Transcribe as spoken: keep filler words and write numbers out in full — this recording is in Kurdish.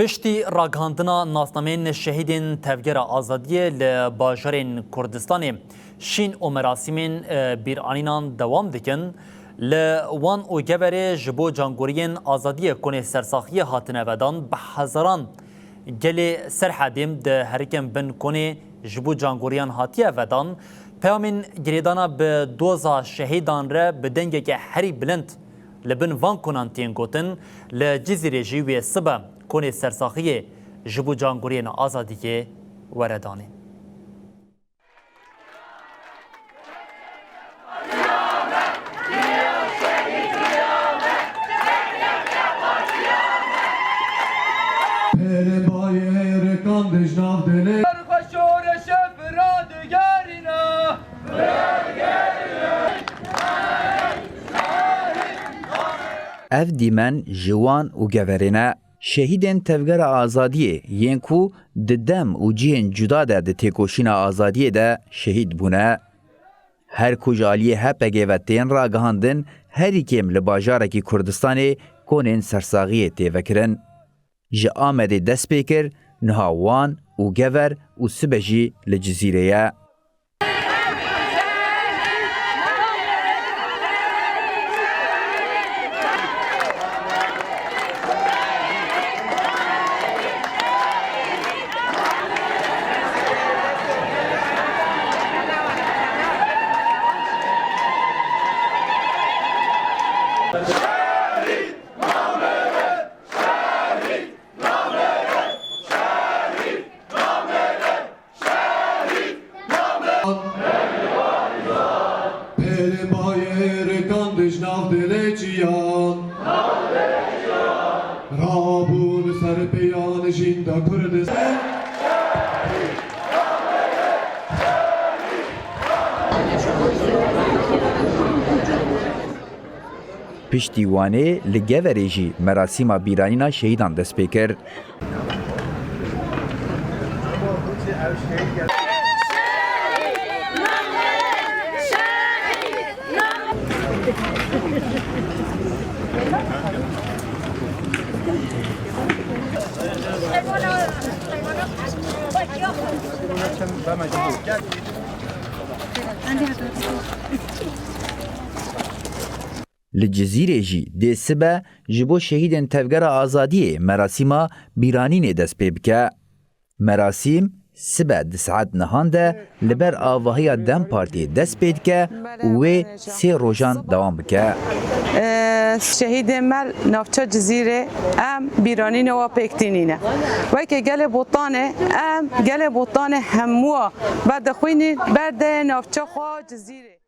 Piştî ragihandina nasnameyên şehîdên Tevgera Azadiyê li bajarên Kurdistanê, şîn û merasîmên, e, bîranînan dewam dikin. Li Wan û Geverê ji bo cangoriyên azadiyê konê sersaxiyê hatine vedan, bi hezaran gelê Serhedê di herikên bin konê ji bo cangoriyan hatiye vedan. Peyamên girêdana bi doza şehîdan re bi dengeke herî bilind li bin van konan tên gotin, li Cizîrê jî wê sibe konê sersaxiyê ji bo cangoriyên azadiyê were danê. Pêlên bayê êrikan di ji nav dilê. Xwe şoreşe fira digerîne. Ev dîmen ji Wan û Geverê ne. Şehîdên Tevgera Azadiyê yên ku di dem û cihên cuda de di têkoşîna azadiyê de şehîd bûne. Her ku ji aliyê H P G ve tên ragihandin, herî kêm li bajarekî Kurdistanê konên sersaxiyê tê vekirin. Ji Amedê dest pê kir, niha Wan û Gever û sibe jî li Cizîrê ye. Pêlên bayê êrikan di ji nav dilê çiyan. Rabûn ser pêyan jînda Kurdistan. Piştî Wanê li Geverê jî merasîma bîranîna şehîdan dest pê kir. Li Cizîrê jî dê sibe ji bo şehîdên Tevgera Azadiyê merasîma bîranînê dest pê bike. Merasîm sibe di saet nihan de li ber avahiya DEM Partiyê dest pê dike û wê sê rojan dewam bike. Şehîdên me li navça Cizîrê em bîranîna we pêk tînîne. Weke gelê Botanê em gelê Botanê hemû ve dixwînîn berdeyê navça xwe Cizîrê.